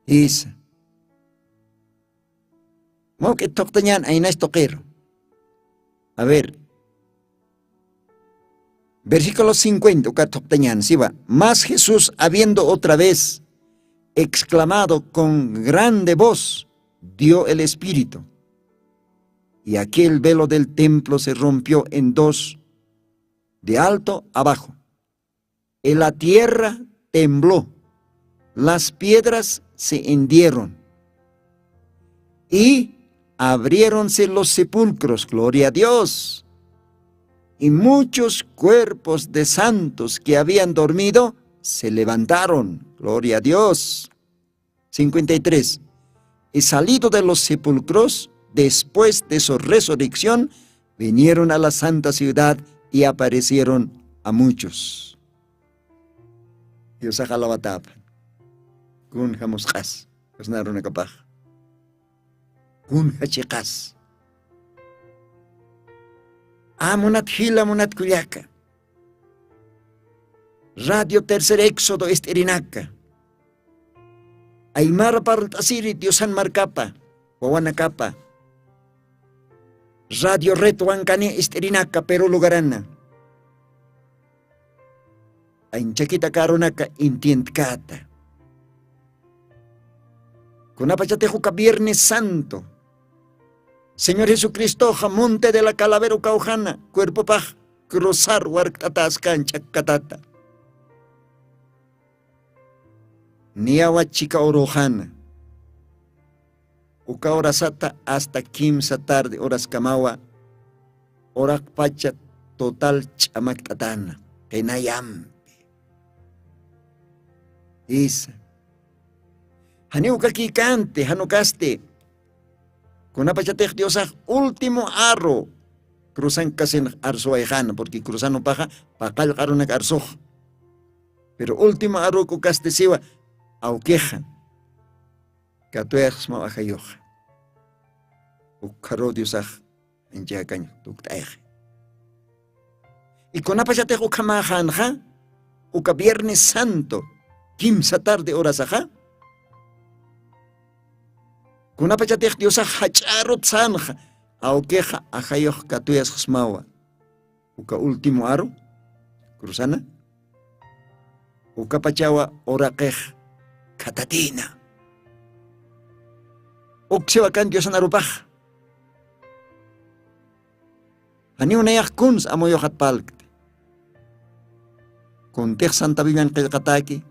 Jisa. Mawk'it thuqtañan aynash tuqiru. A ver. Versículo cincuenta uka thuqtañan siwa mas jesús habiendo otra vez exclamado con grande voz dio el espíritu. Y aquel velo del templo se rompió en dos de alto abajo. Y la tierra tembló, las piedras se hendieron y abriéronse los sepulcros, gloria a dios. Y muchos cuerpos de santos que habían dormido se levantaron, gloria a dios. Cincuenta y tres. Y salido de los sepulcros después de su resurrección vinieron a la santa ciudad y aparecieron a muchos. Diosax alawatapa. Kun jamusq'as kasnarunakapax kun jachiqas. Amunat jila munat kullaka radio tercer éxodo ist'irinaka aymara parlt'asiri diosan markapa wawanakapa radio red wankani ist'irinaka peru lugarana. Anchakita karunaka intientkata kunapachatix uka viernes santo señor jesucristoxa monte de la calavera ukawjana cuerpopax cruzar warkt'ataskan ch'akkatata. Niyawa chika uruxana uka urasata asta kimsa tarde uraskamawa uraqpacha total ch'amakt'atana qinayampi. Jisa. Janiw ukakïkänti jan ukasti kunapachatix diosax último arru cruzankasinx arsuwayxana porque cruzan upaxa paqallq arunak arsux. Pero último arruk ukasti siwa awkixa katuyaxsmaw ajayuxa ukkharuw diosax anchayakañ tukt'ayxi. Ikunapachatix ukhamäxänxa uka Viernes Santo, kimsa tarde horasaxa, kunapachatix Diosax jach'arut sanxa, awkixa ajayux katuyasxsmawa. Uka último aru cruzana, ukapachawa uraqix khatatïna. Uksiwa kan Diosan arupax. Janiw nayax kuns amuyuxat parlkti. Kuntix Santa Biblian qillqatäki,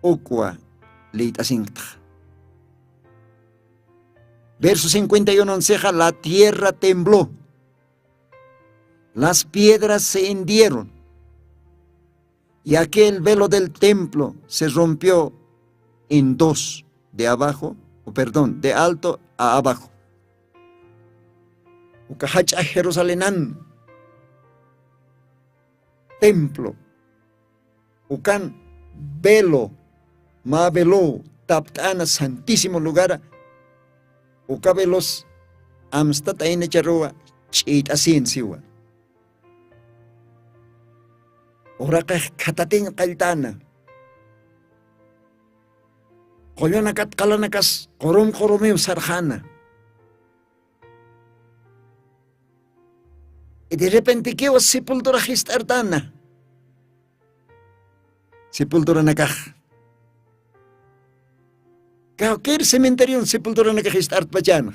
ukwa liyt'asinktxa. Verso cincuenta y uno oncexa, la tierra tembló, las piedras se hundieron, y aquel velo del templo se rompió en dos, de abajo, o perdón, de alto a abajo. Uka jach'a Jerusalenan templo, ukan velo, mä velo tapt'ana santísimo lugara, uka velos amstat aynacharuwa ch'iyt'asin siwa. Uraqix khatatiñ qalltana. Qullunakat qalanakas qurum qurumiw sarxana. Y de repentikiw sepultura jist'artana. Sepulturanakax. Kawkir cementerion sepulturanakax jist'artpachana.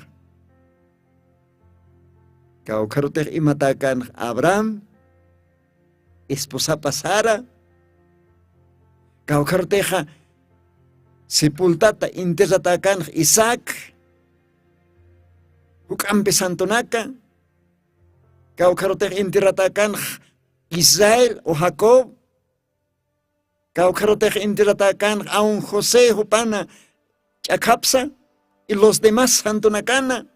Kawkharutix imatäkänxa Abraham, esposapa Sara, kawkharutixa sepultata enterratäkänxa Isaac, juk'ampi santunaka, kawkharutix enterratäkänxa Israel o Jacob, kawkharutix enterratäkänxa aun José jupana ch'akhapsa, y los demás santunakana.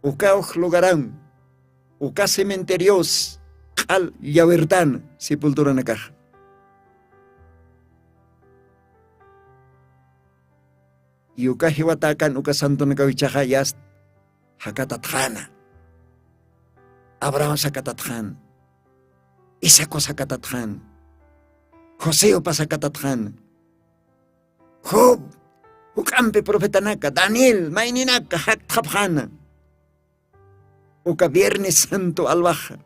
Uka uk lugaran, uka cementerios q'al llawirtan sepulturanakax. Y uka jiwatäkän uka santunakaw jichhaxa yast jakatatxäna. Abrahamas jakatatxäna. Isaacus jakatatxäna. José upas jakatatxäna. Job, juk'ampi profetanaka, Daniel, mayninaka jaktxapxäna. Uka Viernes Santo alwaxa.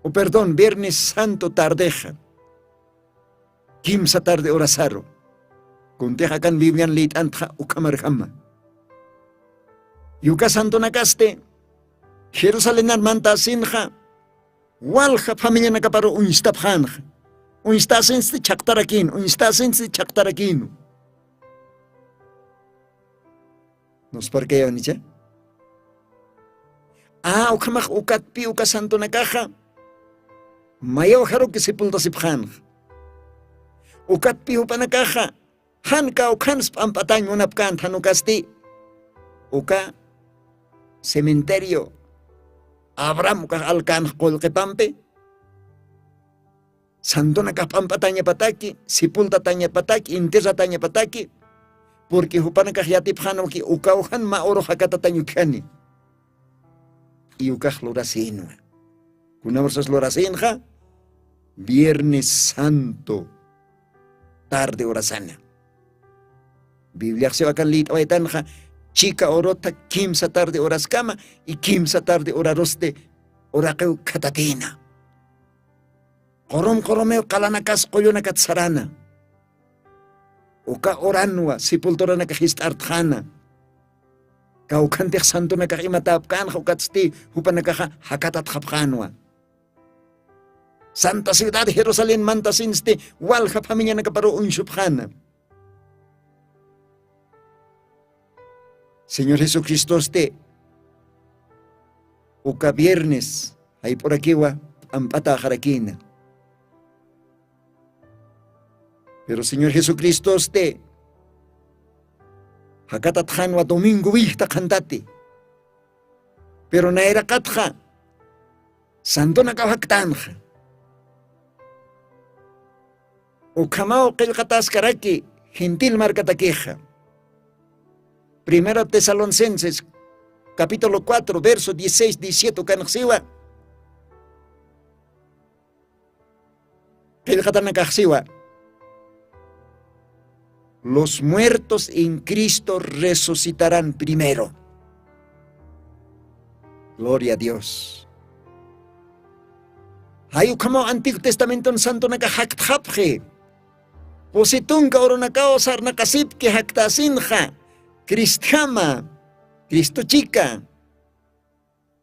O perdón, Viernes Santo tardexa. Kimsa tarde horasaru. Kuntix akan Biblian liyt'antxa ukhamarjama. Y uka santunakasti Jerusalenar mantasinxa walja familianakaparu uñstapxänxa. Uñstasinsti chhaqtarakïn, uñstasinsti chhaqtarakïnu. Nusparkayawanicha. A, ukhamax ukatpi uka santunakaxa mayaw jaruki sepultasipxänxa. Ukatpi jupanakaxa jan kawkhans p'amp'atañ munapkänti, jan ukasti uka cementerio Abraham ukax alkänxa qullqipampi. Santunakax p'amp'atañapataki, sepultatañapataki, enterratañapataki, porque jupanakax yatipxänwa ki ukaw jan mä urux jakatatañ utjani. Y ukax lurasïnwa. Kunawsas lurasïnxa, Viernes Santo tarde horasana. Bibliax siw akan liyt'awaytanxa, chika uruta kimsa tarde horaskama, y kimsa tarde horarusti uraqiw khatatïna. Qurum qurumiw qalanakas qullunakat sarana. Uka uranwa sepulturanakax jist'artxäna. Kawkhantix santunakax imatäpkänxa ukatsti jupanakaxa jakatatxapxänwa. Santa ciudad Jerusalén mantasinsti walja familianakaparu uñsupxäna. Señor Jesucristosti uka viernes jayp'urakiwa p'amp'atäxarakïna. Pero Señor Jesucristosti jakatatxänwa domingo willta qhantati. Pero nayraqatxa santunakaw jaktänxa. Ukhamaw qillqataskaraki gentil markatakixa. Primera Tesalonicenses, capítulo cuatro, verso dieciséis, diecisiete, ukanx siwa. Qillqatanakaxsiwa. Los muertos en Cristo resucitarán primero. Gloria a Dios. Jay ukhamaw antigu testamenton santonaka jaktxapxi. Pusitunka urunakaw sarnaqasipki jaktasinxa. Cristjama. Cristochika.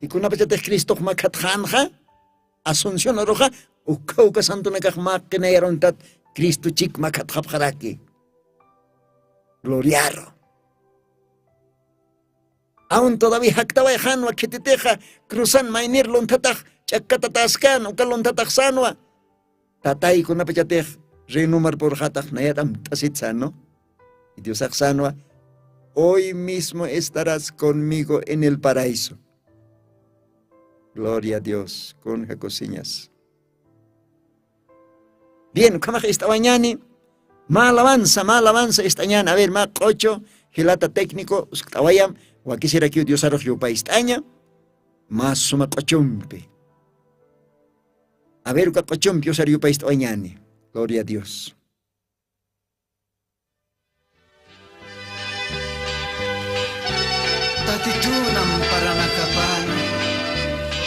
Ikunapachatix cristox makhatxanxa, asunción uruxa, uka uka santonakax maqinayaruntat cristochik makhatxapxaraki. Gloriaru. Aun todavía jaktawayxanwa khititixa, cruzan maynir lunthatax ch'akkatataskan uka lunthataxsanwa. Tataykunapachatix renomar purxatax nayat amt'asitsano. Diosaxsanwa, hoy mismo estarás conmigo en el paraíso. Gloria a Dios. Kunja kusiñas. Bien, ukhamax ist'awañani. Mä alabanza mä alabanza ist'añani a ver mä q'ocho, jilata técnico uskt'awayam. Wakisirakiw diosarux yupayst'aña. Mä suma q'ochumpi. A ver uka q'ochumpi usar yupayst'awañani. Gloria a Dios. Tatitun amparanakapana,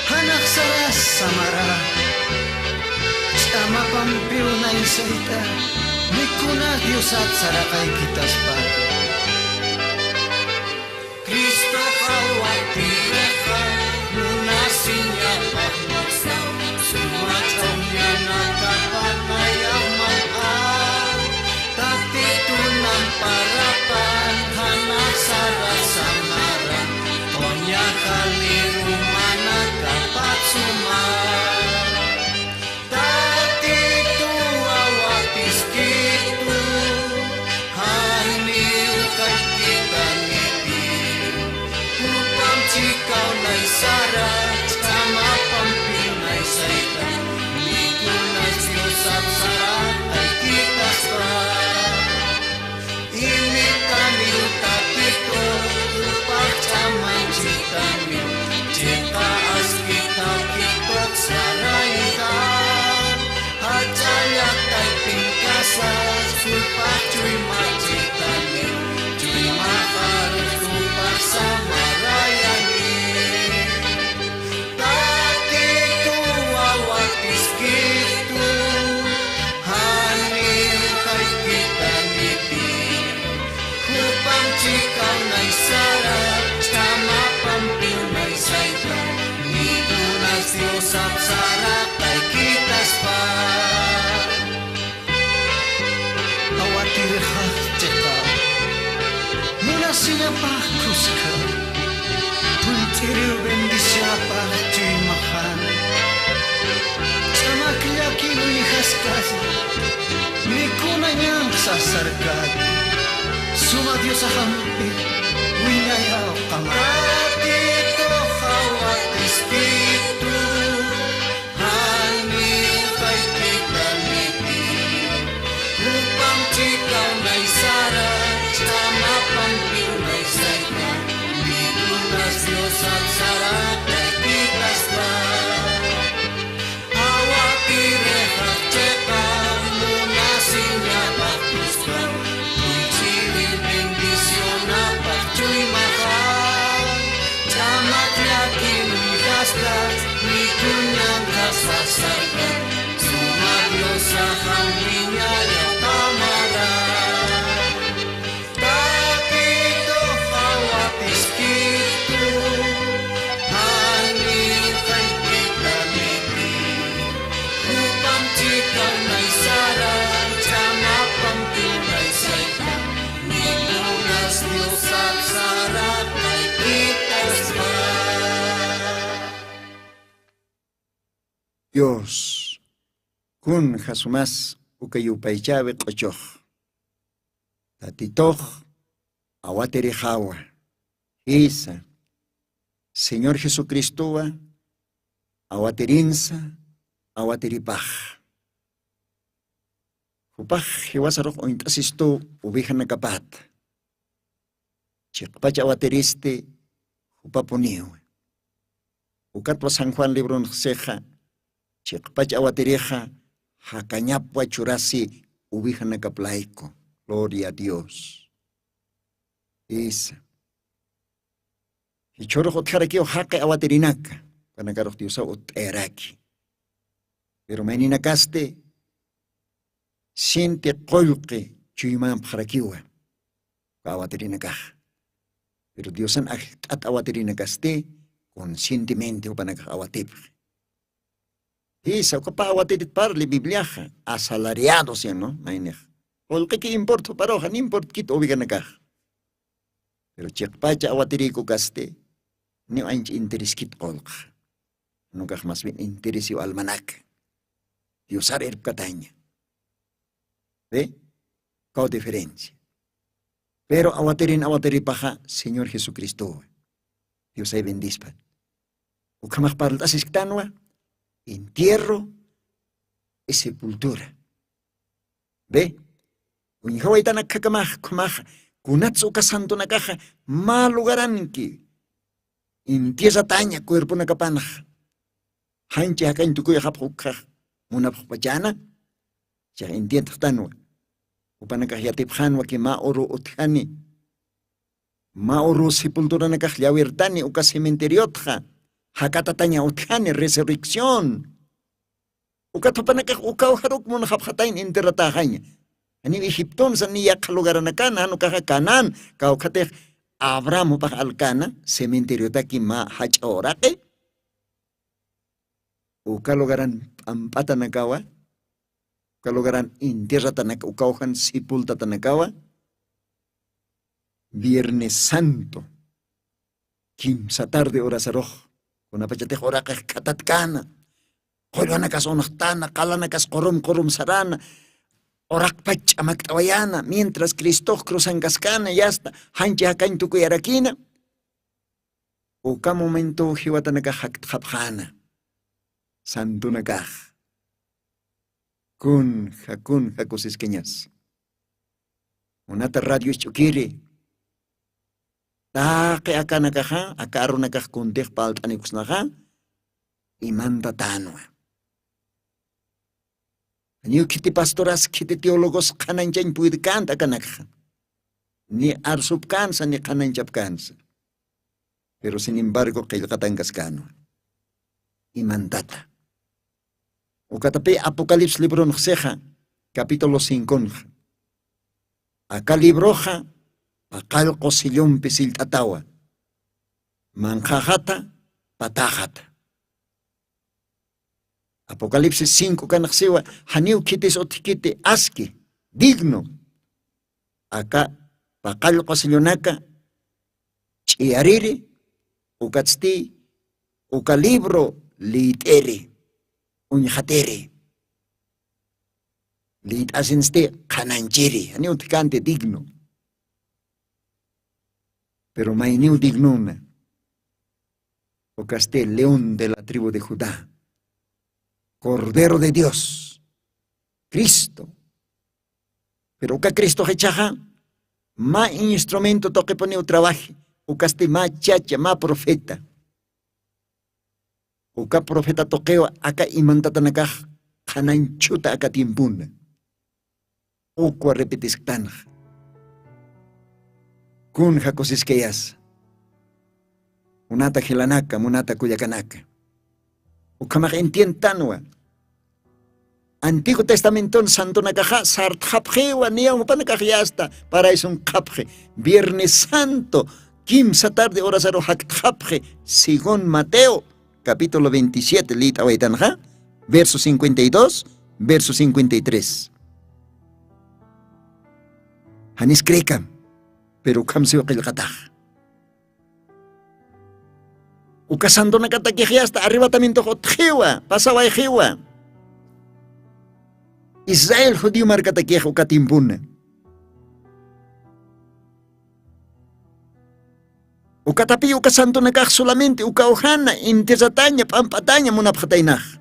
janaxsaras samara, ch'amapampiw naysayta, mikuna diosat saraqaykitaspa. Cristoxa watixa munasiñapaxmasa, suma ch'uñanakapanayaxmanxa. Tatitun amparapan janaxsaras samara, quña jalirumanakapat suma. Tatituwa watiskitu, janiw kaykitaniti, jupam chikaw naysara, ch'amapampi naysayta, mikunas diosat saraqaykitaspa. Imitaniw Tatitu, jupax ch'amanchitaniw, chiqa aski Tatituq sarayta. Jach'a llaqtaypin kasas, jupax chuymachitaniw, chuymaxarus jupax samarayani. Tatituwa watiskitu, janiw kaykitaniti, jupam chikaw naysara, ch'amapampiw naysayta, mikunas diosat saraqaykitaspa. Awatirixax chiqa, munasiñapax khuska, phunt'iriw bendiciapax chuymaxan. Ch'amak llakir uñjaskasi, mikuna ñanqsa sarkati, suma diosaxampi wiñayaw qama. Tatituxa watiskitu, janiw kaykitaniti, jupam chikaw naysara, ch'amapampiw naysayta, mikunas diosat saraqaykitaspa. Awatirixa chiqa, munasiñapax khuska, phunt'iriw bendicionapax chuymaxa. Ch'amak llakir uñjaska, mikuna ñanqsa sarkati, suma diosaxam wiñayaw qamara. Tatituxa watiskitu, janiw kaykitaniti, jupam chikaw naysara, ch'amapampiw naysayta, mikunas diosat saraqaykitaspa. Dios, kunja sumas uka yupaychäwi q'uchux. Tatitux awatirixawa. Jisa, Señor Jesucristowa awatirinsa, awatiripax. Jupax jiwasarux uñt'asistu ovejanakapata. Chiqpach awatiristi jupapuniw. Ukatwa San Juan libronxsixa, chiqpach awatirixa jakañapwa churasi ovejanakap layku. Gloria a Dios. Isa. Jichhurux utjarakiw jaqi awatirinaka, ukanakarux diosaw utt'ayaraki. Pero mayninakasti sinti qullqi chuymampxarakiwa uka awatirinakax. Pero diosan ajllt'at awatirinakasti conscientemente jupanakax awatipxi. Jisa ukapa awatirit parli bibliaxa asalariado sino maynix qullqiki importa juparuxa ni importkit ovejanakax. Pero chiqpacha awatirïkukasti niw ancha intereskit qullqxa. Nukax mas bien interesiw almanaka diosar irpkataña. Ve? Kaw diferencia. Pero awatirin awatiripaxa señor jesucristowa. Diosay bendispa. Ukhamax parlt'asisktanwa entierro y sepultura. Ve? Uñjawaytanak khakamax khamax kunatsa uka santunakaxa mä lugaranki intierrataña cuerponakapanxa. Janchi jakañ tukuyaxapxa ukhax munapxpachäna. Chax entiendxtanwa. Jupanakax yatipxänwa ki mä uru utjani mä uru sepulturanakax llawirtani uka cementeriotxa jakatataña utjani resurrección. Ukat jupanakax ukaw jaruk munxapxatayna enterratäxaña. Janiw egiptonsa ni yaqha lugaranakana jan ukaxa canaán kawkhatix abraham jupax alkana cementeriotaki mä jach'a uraqi. Uka lugaran p'amp'atanakawa uka lugaran entierratanaka ukaw jan sepultatanakawa viernes santo kimsa tarde horasarux kunapachatix uraqix khatatkäna. Qullanakas unxtana qalanakas qurum qurum sarana uraqpach ch'amakt'awayäna mientras cristox cruzankaskana yasta janchi jakañ tukuyarakïna. Uka momentow jiwatanakax jaktxapxäna santunakax. Kunja kunja kusiskañas munata radio isch'ukiri. Taqi akanakaxa aka arunakax kuntix palt'anikusnaxa imantatänwa. Janiw khiti pastoras khiti teólogos qhanañchañ puydkänta akanakxa ni arsupkänsa ni qhanañchapkänsa. Pero sin embargo qillqatankaskänwa imantata. Ukatapï apocalipsis libronxsixa capítulo cinconxa aka libroxa paqallqu sellompi sillt'atawa manqhaxata patäxata. Apocalipsis cinco kanxsiwa janiw khitis utjkiti aski digno aka paqallqu sellonaka ch'iyariri ukatsti uka libro liyt'iri uñxatiri liyt'asinsti qhanañchiri janiw utjkänti digno. Pero mayniw dignona ukasti león de la tribu de judá cordero de dios cristo. Pero uka cristox ichaxa mä instrumento tuqipuniw trabaji ukasti mä chacha mä profeta. Uka profeta tuqiwa aka imantatanakax qhanañchuta aka tiempuna ukwa repetisktanxa. Kunja kusiskayasa munata jilanaka munata kullakanaka. Ukhamax entiendtanwa antiguo testamenton santonakaxa sartxapxiwa niyaw jupanakax yasta paraysunkxapxi viernes santo kimsa tarde horasaru jaktxapxi según mateo capítulo veintisiete liyt'awaytanxa verso cincuenta y dos verso cincuenta y tres. Janis creekam pero ukham siw qillqatax. Uka santonakatakix yasta arrebatamientox utxiwa pasawayxiwa israel judío markatakix uka tiempuna. Ukatapiy uka santonakax solamente uka ujana intirrataña p'amp'ataña munapxataynax.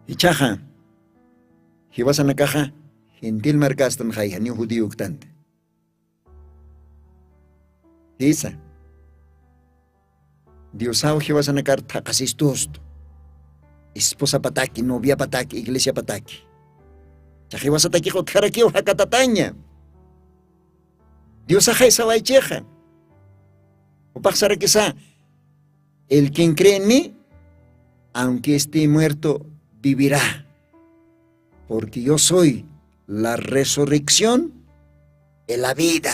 Ichaxa jiwasanakaxa gentil markastanxay janiw judío uktanta. Jisa diosaw jiwasanakar thaqhasistustu. esposapataki, noviapataki, iglesiapataki. Chaqiwasatakix utjarakiw jakatataña. Diosaxay sawaychixa. Upaxsarakisa, el quien cree en mí, aunque esté muerto, vivirá. Porque yo soy la resurrección y la vida.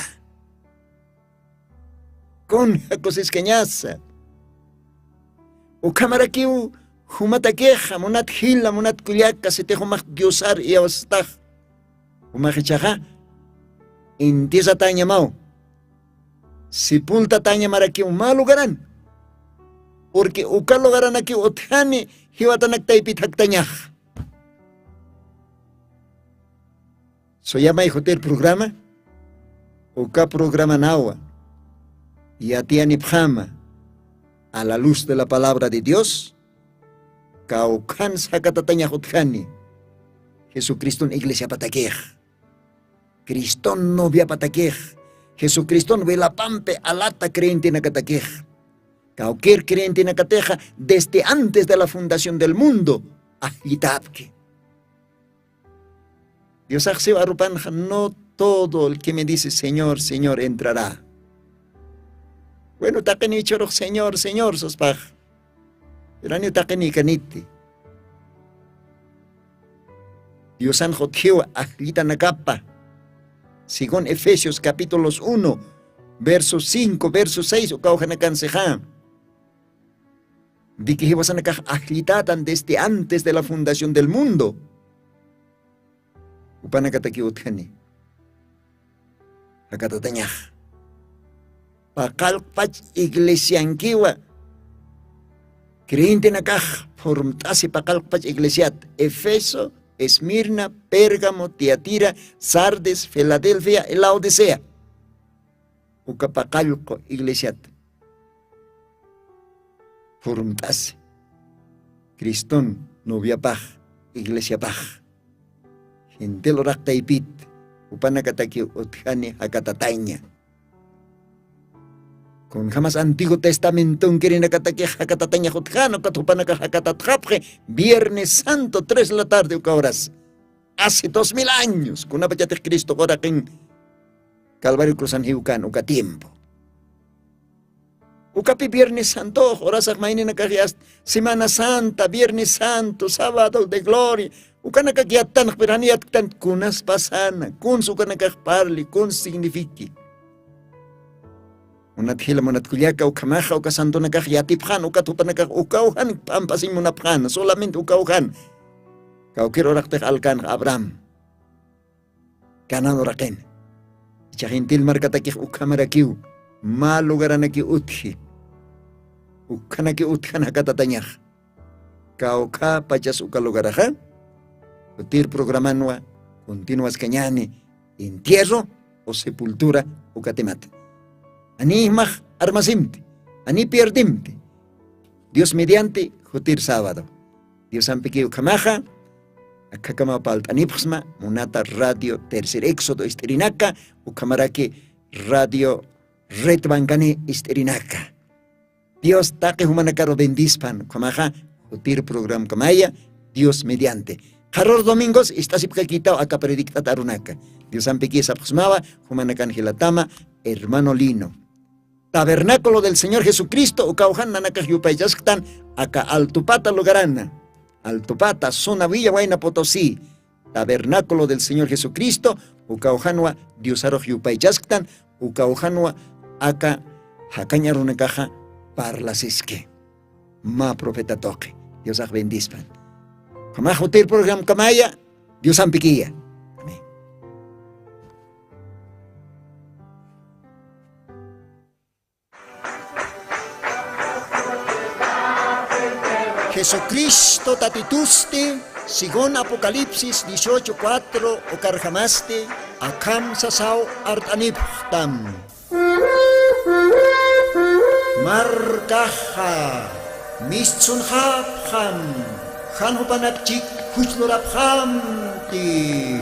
Kun jakusiskañasa. Ukhamarakiw jumatakixa, munat jila, munat kullaka, sitix jumax Diosar iyawastax. Jumax ichaxa, intisatañamaw. Sipultatañamarakiw mä lugaran. Porque uka lugaranakiw utjani jiwatanaktaypit jaktañax. Suyamay jutir programa, uka programanawa, yatiyanipxama, a la luz de la palabra de Dios, kawkhan jakatatañax utjani, Jesucriston iglesiapatakix, Criston noviapatakix, Jesucriston wilapampi alata creyentenakatakix, kawkir creyentenakatixa, desde antes de la fundación del mundo, ajllitapki. Diosax siw arupanxa, no todo el que me dice, "Señor, Señor", entrará. Bueno, taqiniw jichhürux, "Señor, Señor", saspax. Pero janiw taqiniy kaniti. Diosanx utjiwa ajllitanakapa. Según Efesios capítulos uno, verso cinco, verso seis, uka ujanakansixä. De que jiwasanakax ajllitatan desde antes de la fundación del mundo. Jupanakatakiw utjani. Jakatatañax. Paqallqpach iglesiankiwa. Creyentenakax phurmt'asi paqallqpach iglesiat. Efeso, Esmirna, Pérgamo, Tiatira, Sardis, Filadelfia, y Laodicea. Uka paqallqu iglesiat. Phurmt'asi. Criston noviapax, iglesiapax. Gentil uraqtaypit, jupanakatakiw utjani jakatataña. Kunjamas Antiguo Testamentonkirinakatakix jakatatañax utjani, ukat jupanakax jakatatxapxi Viernes Santo, tres de la tarde, uka horas. Hace dos mil años, kunapachatix Cristox uraqin Calvario cruzan jiwkän uka tiempo. Ukapi Viernes Santox, urasax mayninakax yast, Semana Santa, Viernes Santo, Sábado de Gloria, ukanakak yattanx, pero jani yatktan kunas pasana, kuns ukanakax parli, kuns signifiqui. Munat jila, munat kullaka, ukhamaxa uka santonakax yatipxän, ukat jupanakax ukaw jan p'ampasiñ munapxäna, solamente ukaw jan. Kawkir uraqtix alkänxa Abraham. Canaán uraqin. Icha gentil markatakix ukhamarakiw, mä lugaranakiw utji. Ukhanaki utjan jakatatañax. Kawkhapachas uka lugaraxa, jutir programanwa continuwaskañäni, entierro o sepultura uka temata. Janiy jumax armasimti, janiy pierdimti. Dios mediante, jutir sábado. Diosampikiy ukhamaxa, akhakamaw parlt'anipxsma, munata Radio Tercer Éxodo ist'irinaka, ukhamaraki Radio Red Bancani ist'irinaka. Dios taqi jumanakaru bendispan, ukhamaxa, jutir programkamaya, Dios mediante. Qharür domingos ist'asipkakïtaw aka predict'at arunaka. Diosampikiy sapxsmawa, jumanakan jilatama, hermano Lino. Tabernáculo del Señor Jesucristo, ukaw jan nanakax yupaychasktan, aka Altupata lugarana. Altupata, zona Villa Huayna Potosí. Tabernáculo del Señor Jesucristo, ukaw janwa Diosarux yupaychasktan, ukaw janwa aka jakañ arunakaxa parlasiski. Mä profeta tuqi. Diosax bendispan. Ukhamax jutir programkamaya, Diosampikiya. Amén. Jesucristo Tatitusti, según Apocalipsis dieciocho cuatro ukarjamasti, akham sasaw art'anipxtam. Markaxa mistsunxapxam, jan jupanak chik juch lurapxamti.